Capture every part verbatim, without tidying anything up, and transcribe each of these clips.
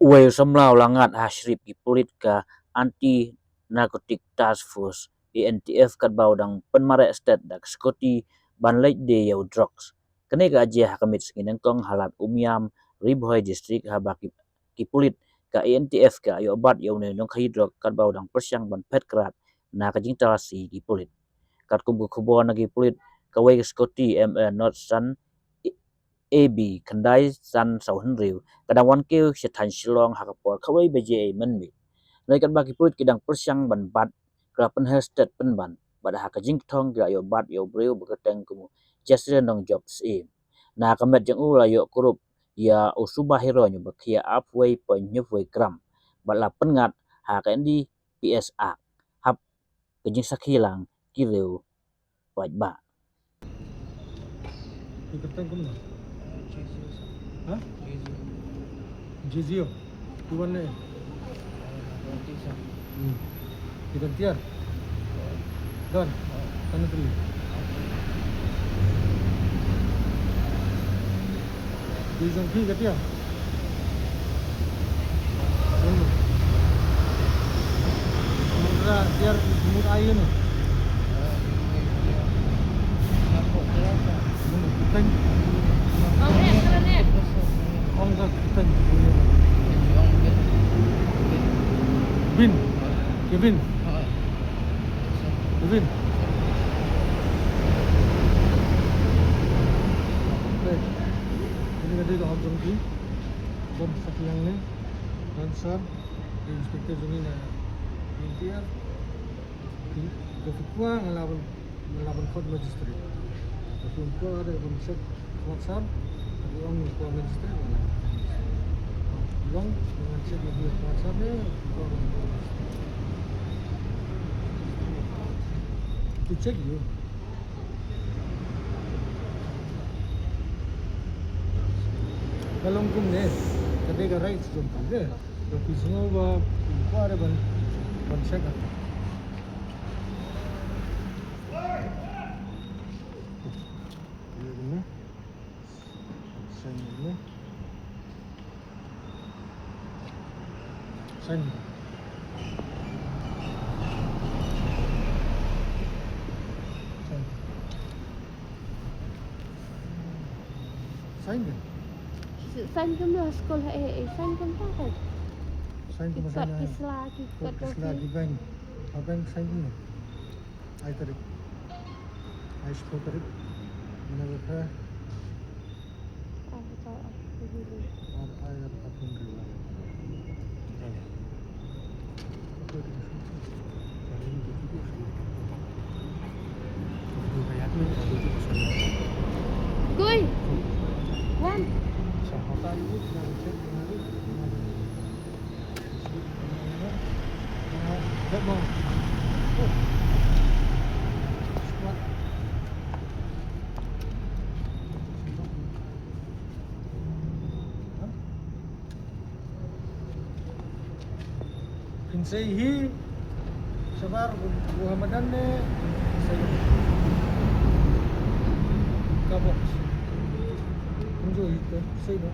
Uwei u samla u la ngat ha shrip ki pulit ka Anti Narcotic Task Force, A N T F, katba u dang pynmareh stet da ka skuti ban leit die ïa u drugs. Kane ka la jia ha ka miet sngi nyngkong ha Lad Umiam, Ri Bhoi District, haba ki, ki pulit ka A N T F ki la ïoh bat ïa une u nongkhaïi drug katba u dang pyrshang ban phet krad na ka jingtalasi ki pulit. Katkum ka khubor na ki pulit, kawei ka skuti M L North Sun A B khyndai san saw hynriew ka dang wan kiew sha thaiñ Shillong ha ka por khatwei baje mynmiet. Hynrei katba ki pulit ki dang pyrshang ban bat, ki la pynheh stet pynban, bad ha ka jingkthong ki la ïoh bat ïa u briew ba kyrteng kum u Jesselyn Nongjop Syiem. Na ka met jong u la ïoh kurup ïa u Suba Heroin uba khia arphew wei point hynñiewphew wei gram, bad la pynngat ha ka N D P S Act hap ka jingsakhi lang ki riew paidbah. Ki kyrteng kumno? Ha? Jezio. Ki wan ne? Hmm. Ki don tiar? Don. Tang na teli. Ki jong phi ka tiar? Mut ai ïa no. Ong ka kyrteng. Bin. Kevin. Kevin. Kane ka dei ka hok jong ki. Bom sa ki hangne. Don sir, inspector jong ngi na N T R. Ka phi kwah nga lah ban, nga lah ban khot magistrate. Ka phi kwah re ban check WhatsApp. Ka phi ong kwah magistrate nga lah. Long ban check ka phi WhatsApp ne kwah ban magistrate. To check you. Ka long kumne, ka dei ka right jong phi de. Ka phi sngew ba phi kwah re ban, ban check. Sign. Sign. Sign. Sign kumno ha skul ha, eh, eh, sign kumno ha? Sign kumno, ki kot, sign ki sla, ki kot, ki kot sla, ki bank. Ha bank sign kumno? Ai tarik. Ai sepuluh tarik. Mana ka? Ar, ar, ar, ar, ar, ar, ar. Goi. Wan. Phin sei hi shabar bu, bu Hamadan ne sei ka box. Kumjuh hi te sei no.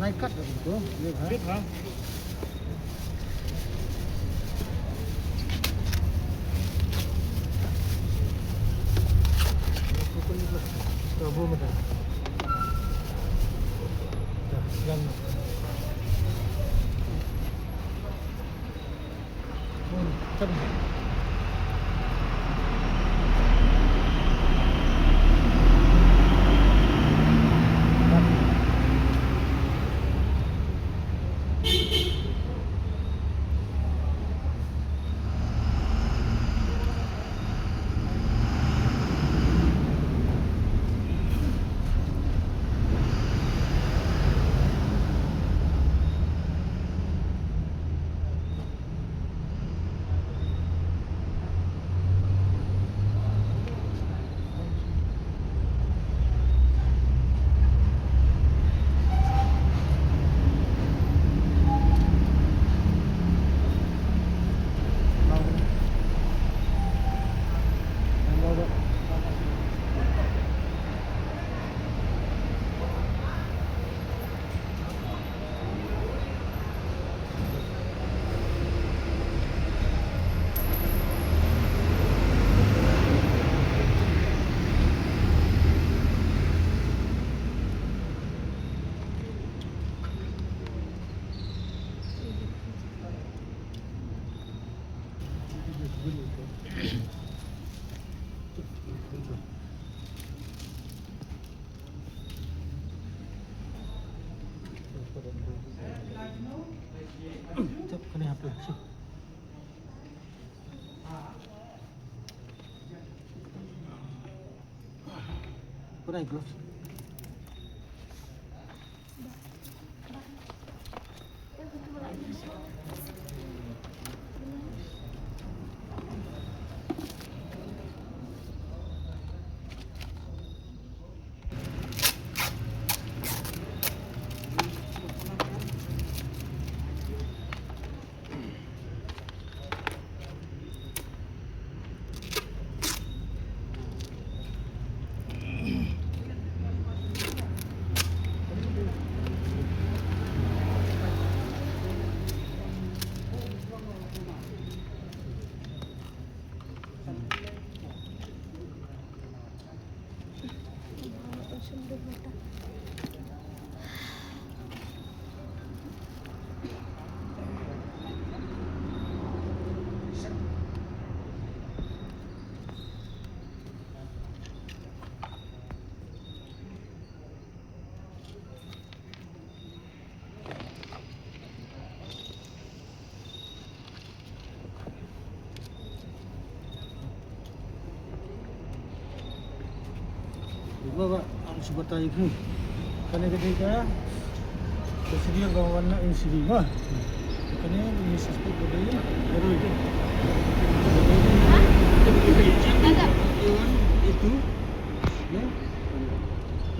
Nai kat dah tu, ya ha. Put on gloves. Ba, ba, ang shu batai phi. Kane ka dei ka, ka serial ba wan na N C D ma. Kane ni suspek ba dei heroin. A one, A two. Ya.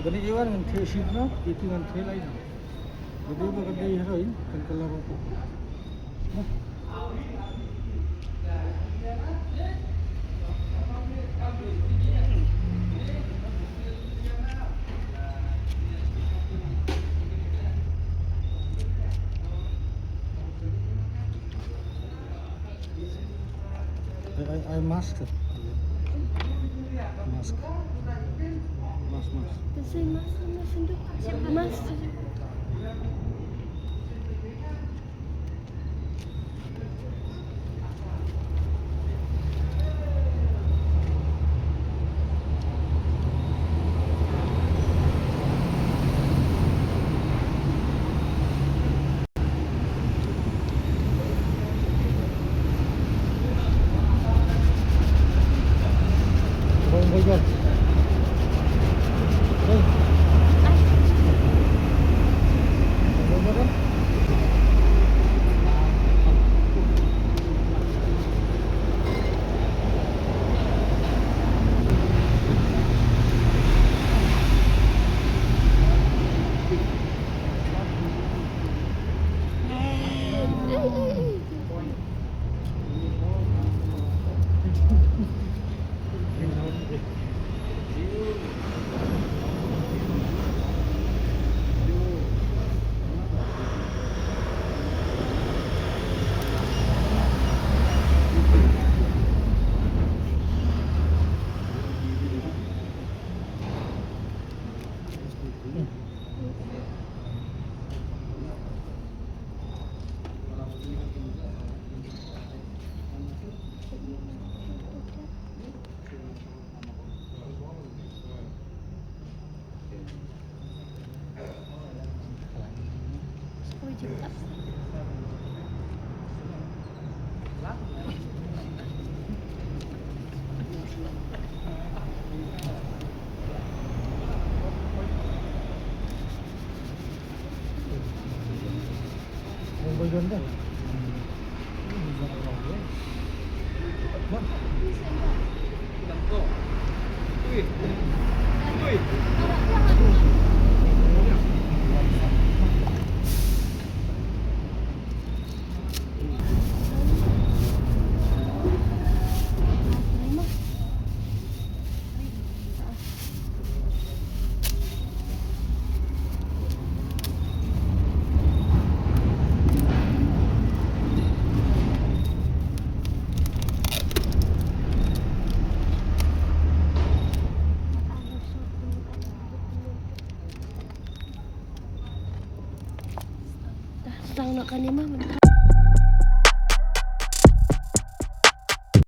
Kane A one ngan theh sheet no, A two ngan theh lai no. Ba dei ba ka dei heroin, kan ka la rong. Ai, ai, ai, mask. Mask. Mask, mask. Kasi mask, mask, mask. Tang na kane ma.